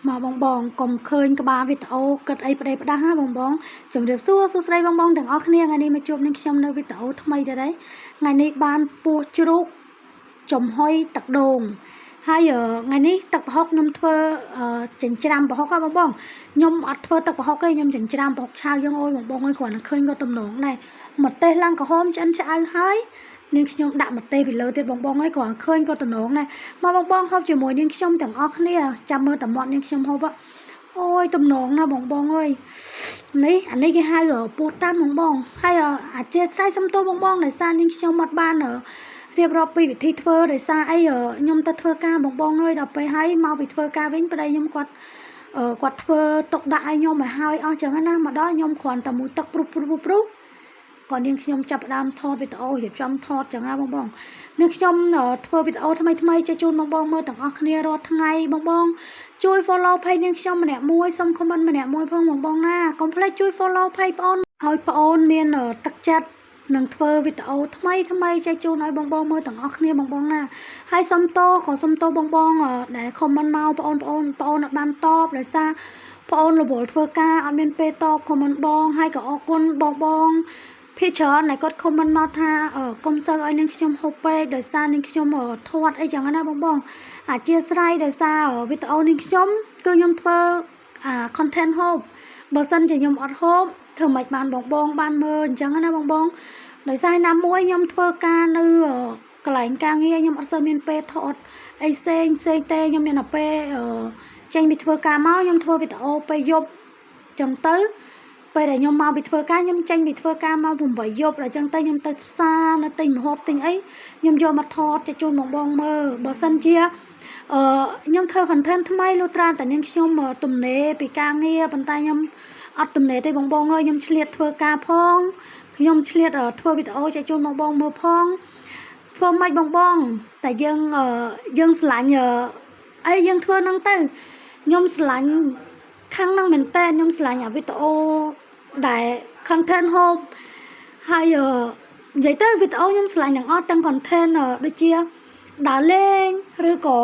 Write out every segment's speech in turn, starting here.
មកបងបងកុំឃើញក្បាលវីដេអូគិតអីប្តីផ្ដាស់ហ่าបងបងជំរាបសួរសួស្តីបងបងទាំងអស់គ្នាថ្ងៃនេះមកជួបនឹងខ្ញុំនៅវីដេអូថ្មីទៀតហើយថ្ងៃនេះបានពោះជ្រូកចំហុយទឹកដូងហើយថ្ងៃនេះទឹកប្រហុកខ្ញុំធ្វើចិញ្ច្រាំប្រហុកហ៎បងបងខ្ញុំអត់ធ្វើទឹកប្រហុកទេខ្ញុំចិញ្ច្រាំប្រហុកឆៅយើងអូយបងបងអើយគ្រាន់តែឃើញក៏ទំនងដែរម្ទេសឡើងក្រហមឆ្អិនឆ្អៅហើយនាងខ្ញុំដាក់ម្ទេសពីលើទៀតបងបងអើយគ្រាន់ឃើញក៏ទំនងដែរមកបងបងហូបជាមួយនាងខ្ញុំទាំងអស់គ្នាចាំមើលតែមាត់នាងខ្ញុំហូបអូយទំនងណាស់បងបងអើយនេះអានេះគេហៅពោះតាន់បងបងហើយអធិស្ឋានសុំទោសបងបងដោយសារនាងខ្ញុំអត់បានរៀបរាប់ពីវិធីធ្វើដោយសារអីខ្ញុំទៅធ្វើការបងបងអើយដល់ពេលហើយមកពីធ្វើការវិញប្តីខ្ញុំគាត់គាត់ធ្វើទុកដាក់ឲ្យខ្ញុំឲ្យហើយអស់ចឹងណាមកដល់ខ្ញុំគ្រាន់តែមួយទឹកព្រុសព្រុសព្រុសក៏នាងខ្ញុំចាប់ផ្ដើមថតវីដេអូរៀបចំថតចឹងណាបងបងនាងខ្ញុំធ្វើវីដេអូថ្មីថ្មីចេះជូនបងបងមើលទាំងអស់គ្នារាល់ថ្ងៃបងបងជួយ follow page នាងខ្ញុំម្នាក់មួយសូម comment ម្នាក់មួយផងបងបងណាកុំភ្លេចជួយ follow page បងឲ្យប្អូនមានទឹកចិត្តនឹងធ្វើវីដេអូថ្មីថ្មីចែកជូនឲ្យបងបងមើលទាំងអស់គ្នាបងបងណាហើយសុំតោក៏សុំទោសបងបងដែល comment មកបងប្អូនបងអូនអត់បានតបដោយសារបងអូនរវល់ធ្វើការអត់មានពេលតប comment បងហើយក៏អរគុណបងបងភាគច្រើនដែលគាត់ comment មកថាកុំសូវឲ្យនាងខ្ញុំហូបពេកដោយសារនាងខ្ញុំធាត់អីចឹងណាបងបងអធិស្ឋានដោយសារវីដេអូនាងខ្ញុំគឺខ្ញុំធ្វើអា content ហូបបើសិនជាខ្ញុំអត់ហូបធ្វើមិនបានបងបងបានមើលអញ្ចឹងណាបងបងដោយសារណាមួយខ្ញុំធ្វើការនៅកន្លែងការងារខ្ញុំអត់សូវមានពេលថតអីផ្សេងផ្សេងទេខ្ញុំមានតែពេលចេញពីធ្វើការមកខ្ញុំធ្វើវីដេអូពេលយប់ចឹងទៅពេលដែលខ្ញុំមកពីធ្វើការខ្ញុំចេញពីធ្វើការម៉ោង8យប់ដល់ចឹងទៅខ្ញុំទៅផ្សារនៅទិញម្ហូបទិញអីខ្ញុំយកមកថតជជូនបងបងមើលបើសិនជាអឺខ្ញុំធ្វើ content ថ្មីលុះត្រាតែនាងខ្ញុំទំនេរពីការងារប៉ុន្តែខ្ញុំអត់ទំនេរទេបងបងអើយខ្ញុំឆ្លៀតធ្វើការផងខ្ញុំឆ្លៀតធ្វើវីដេអូចែកជូនបងបងមើលផងធ្វើម៉េចបងបងតែយើងយើងស្រឡាញ់អីយើងធ្វើហ្នឹងទៅខ្ញុំស្រឡាញ់ខាងហ្នឹងមែនតើខ្ញុំស្រឡាញ់អាវីដេអូដែល content ហូបហើយនិយាយទៅវីដេអូខ្ញុំស្រឡាញ់ទាំងអស់ទាំង content ដូចជាដើរលេងឬក៏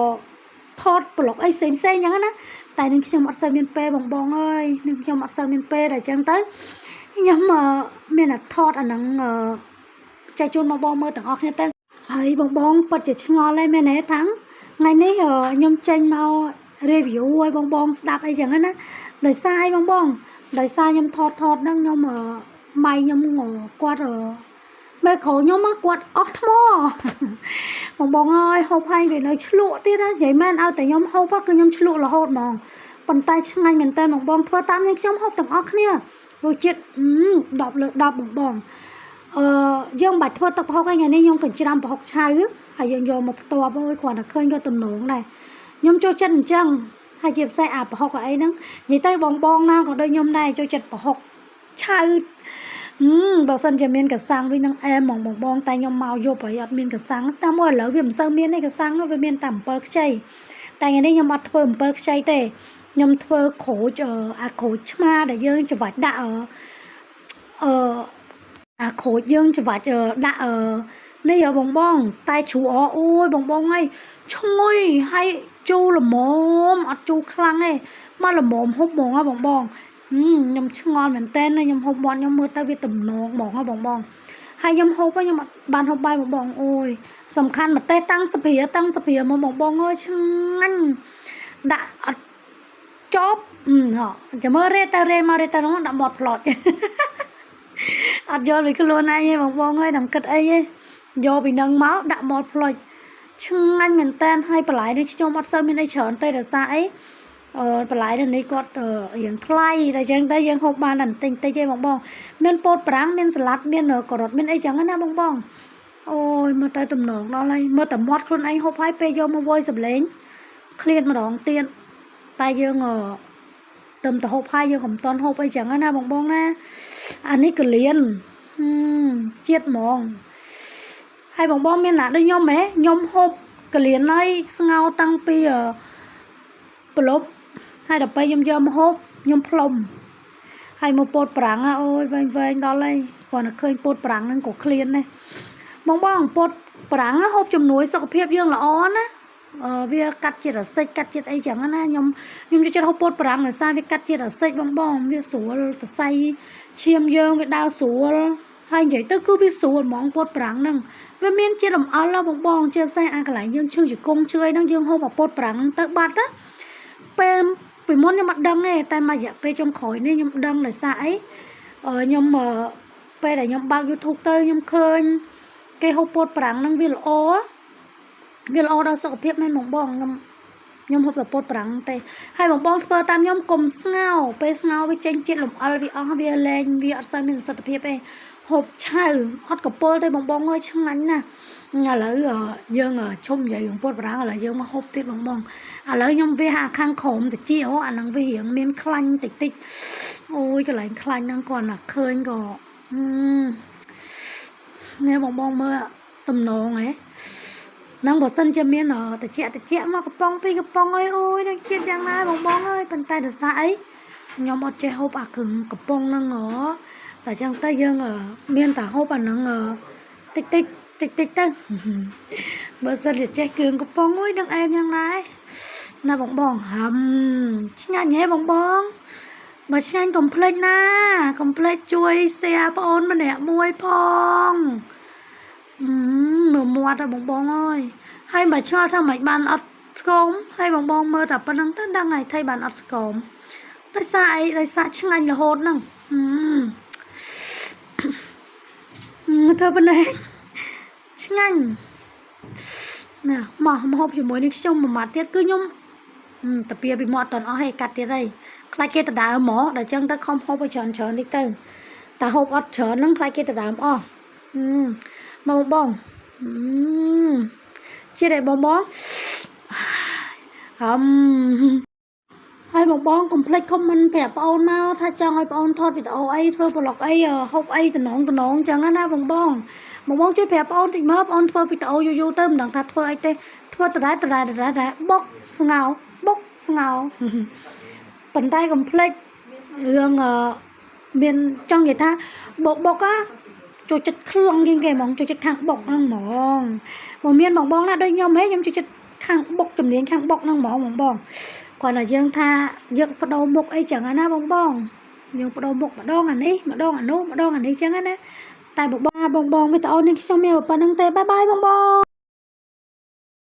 ថត vlog អីផ្សេងផ្សេងអញ្ចឹងណាតែនឹងខ្ញុំអត់សូវមានពេលបងបងអើយនឹងខ្ញុំអត់សូវមានពេលតែអញ្ចឹងទៅខ្ញុំមានតែថតអាហ្នឹងចែកជូនបងបងមើលទាំងអស់គ្នាទៅហើយបងបងពិតជាឆ្ងល់ហើយមែនទេថាំងថ្ងៃនេះខ្ញុំចេញមក review ឲ្យបងបងស្ដាប់អីចឹងណាដោយសារអីបងបងដោយសារខ្ញុំថតថតហ្នឹងខ្ញុំម៉ៃខ្ញុំគាត់មេក្រូខ្ញុំគាត់អស់ថ្មបងបងអើយហូបហើយវានៅឆ្លក់ទៀតណានិយាយមែនឲ្យតែខ្ញុំហូបគឺខ្ញុំឆ្លក់រហូតហ្មងប៉ុន្តែឆ្ងាញ់មែនតើបងបងធ្វើតាមខ្ញុំខ្ញុំហូបទាំងអស់គ្នារសជាតិ10លើ10បងបងអឺយើងមិនបាច់ធ្វើទឹកប្រហុកឯថ្ងៃនេះខ្ញុំកញ្ច្រាំប្រហុកឆៅហើយយើងយកមកផ្ទាប់អូយគ្រាន់តែឃើញក៏ទំនងដែរខ្ញុំចូលចិត្តអញ្ចឹងហើយជាពិសេសអាប្រហុកអីហ្នឹងនិយាយទៅបងបងណាក៏ដូចខ្ញុំដែរចូលចិត្តប្រហុកឆៅបើសិនជាមានកសាំងវិញនឹងអែមហ្មងបងបងតែខ្ញុំមកយប់ហើយអត់មានកសាំងតាមមកឥឡូវវាមិនសូវមានទេកសាំងវាមានតែអំពិលខ្ចីតែថ្ងៃនេះខ្ញុំអត់ធ្វើអំពិលខ្ចីទេខ្ញុំធ្វើក្រូចអាក្រូចឆ្មាដែលយើងច្របាច់ដាក់អឺអាក្រូចយើងច្របាច់ដាក់នេះហ៎បងបងតែជ្រក់អូយបងបងអើយឈ្ងុយហើយជូរល្មមអត់ជូរខ្លាំងទេមកល្មមហូបហ្មងហ៎បងបងខ្ញុំឆ្ងល់មែនតើខ្ញុំហូបមាត់ខ្ញុំមើលទៅវាទំនងហ្មងហ៎បងបងហើយខ្ញុំហូបខ្ញុំអត់បានហូបបាយបងបងអូយសំខាន់ម្ទេសតាំងសព្រាតាំងសព្រាមកបងបងអើយឆ្ងាញ់ដាក់អត់ចប់ហ៎ចាំមើលរេទៅរេមករេទៅនោះដាក់មាត់ផ្លោចអត់យល់ពីខ្លួនឯងទេបងបងអើយដល់គិតអីទេយកពីនឹងមកដាក់មាត់ផ្លោចឆ្ងាញ់មែនតើហើយបន្លែនេះខ្ញុំអត់សូវមានអីច្រើនទេដោយសារអីអឺបន្លែនេះគាត់រៀងថ្លៃដល់ចឹងទៅយើងហូបបានតែបន្តិចតិចទេបងបងមានពោតប្រាំងមានសាឡាត់មានការ៉ុតមានអីចឹងណាបងបងអូយមើលទៅទំនងដល់ហើយមើលតែមាត់ខ្លួនឯងហូបហើយពេលយកមកវយសំលេងឃ្លានម្ដងទៀតតែយើងទឹមទៅហូបហើយយើងកុំតន់ហូបអីចឹងណាបងបងណាអានេះកលៀនជាតិហ្មងហើយបងបងមានណាដូចខ្ញុំហ៎ខ្ញុំហូបកលៀនហើយស្ងោតាំងពីប្រលប់ហើយដល់ពេលខ្ញុំយកមកហូបខ្ញុំផ្លុំហើយមកពោតប្រាំងអូយវែងវែងដល់ហើយគ្រាន់តែឃើញពោតប្រាំងហ្នឹងក៏ឃ្លានដែរបងបងពោតប្រាំងហូបជំនួយសុខភាពយើងល្អណា វាកាត់ជាតិអាស៊ីតកាត់ជាតិអីចឹងណាខ្ញុំខ្ញុំចូលចិត្តហូបពោតបារាំងដោយសារវាកាត់ជាតិអាស៊ីតបងបងវាស្រួលសរសៃឈាមយើងវាដើរស្រួលហើយនិយាយទៅគឺវាស្រួលហ្មងពោតបារាំងហ្នឹងវាមានជាតិលំអិលបងបងជាពិសេសអាកន្លែងយើងឈឺជង្គង់ឈឺអីហ្នឹងយើងហូបអាពោតបារាំងទៅបាត់ណាពេលពីមុនខ្ញុំអត់ដឹងទេតែមួយរយៈពេលចុងក្រោយនេះខ្ញុំដឹងដោយសារអីខ្ញុំពេលដែលខ្ញុំបើក YouTube ទៅខ្ញុំឃើញគេហូបពោតបារាំងហ្នឹងវាល្អវាល្អដល់សុខភាពមែនបងបងខ្ញុំខ្ញុំហូបតែពោតបារាំងទេហើយបងបងធ្វើតាមខ្ញុំកុំស្ងោពេលស្ងោវាចេញជាតិលំអិលវាអស់វាលែងវាអត់សូវមានប្រសិទ្ធភាពទេហូបឆៅអត់កពុលទេបងបងអើយឆ្ងាញ់ណាស់ឥឡូវយើងឈុំនិយាយរឿងពោតបារាំងឥឡូវយើងមកហូបទៀតបងបងឥឡូវខ្ញុំវាអាខាងក្រោមតិចអូអាហ្នឹងវារៀងមានខ្លាញ់តិចតិចអូយកន្លែងខ្លាញ់ហ្នឹងគាត់ណាឃើញក៏នេះបងបងមើលតំណងហ៎ហ្នឹងបើសិនជាមានតិចតិចមកកំប៉ុងពីរកំប៉ុងអើយអូយនឹងជាតិយ៉ាងណាបងបងអើយប៉ុន្តែដោយសារអីខ្ញុំអត់ចេះហូបអាគ្រឿងកំប៉ុងហ្នឹងហ៎តែចឹងទៅយើងមានតែហូបអាហ្នឹងតិចតិចតិចតិចទៅបើសិនជាចេះគ្រឿងកំប៉ុងអើយនឹងអែមយ៉ាងណាណាបងបងហឹមឆ្ងាញ់ហ៎បងបងបើឆ្ងាញ់កុំភ្លេចណាកុំភ្លេចជួយ share ប្អូនម្នាក់មួយផងមើលមាត់បងបងអើយហើយបើឆ្ងល់ថាមិនបានអត់ស្គមហើយបងបងមើលតែប៉ុណ្្នឹងទៅដឹងហើយថៃបានអត់ស្គមដោយសារអីដោយសារឆ្ងាញ់រហូតហ្នឹងធ្វើប៉ុណ្ណេះឆ្ងាញ់ណាមកមកហូបជាមួយនឹងខ្ញុំមួយម៉ាត់ទៀតគឺខ្ញុំតាពីពីមាត់តន់អស់ហើយកាត់ទៀតហើយខ្លាចគេដដើមហ្មងដល់ចឹងទៅខំហូបឲ្យច្រើនច្រើនតិចទៅតែហូបអត់ច្រើនហ្នឹងខ្លាចគេដដើមអស់មកបងជាតិឯបងបងហឹមហើយបងបងកុំភ្លេច comment ប្រាប់ប្អូនមកថាចង់ឲ្យប្អូនថតវីដេអូអីធ្វើ vlog អីហូបអីតំណងតំណងចឹងណាបងបងបងបងជួយប្រាប់ប្អូនតិចមើលប្អូនធ្វើវីដេអូយូរយូរទៅមិនដឹងថាធ្វើអីទេធ្វើដដែលដដែលដដែលបុកស្ងោបុកស្ងោប៉ុន្តែកុំភ្លេចរឿងមានចង់និយាយថាបុកបុកចូលចិត្តខ្លាំងជាងគេហ្មងចូលចិត្តខាងបុកហ្នឹងហ្មងបើមានបងបងណាដូចខ្ញុំហេខ្ញុំចូលចិត្តខាងបុកជំនាញខាងបុកហ្នឹងហ្មងបងបងគ្រាន់តែយើងថាយើងបដូរមុខអីចឹងណាបងបងយើងបដូរមុខម្ដងអានេះម្ដងអានោះម្ដងអានេះចឹងណាតែបងបងបងវីដេអូនេះខ្ញុំមានប៉ុណ្្នឹងទេbye bye បងបង។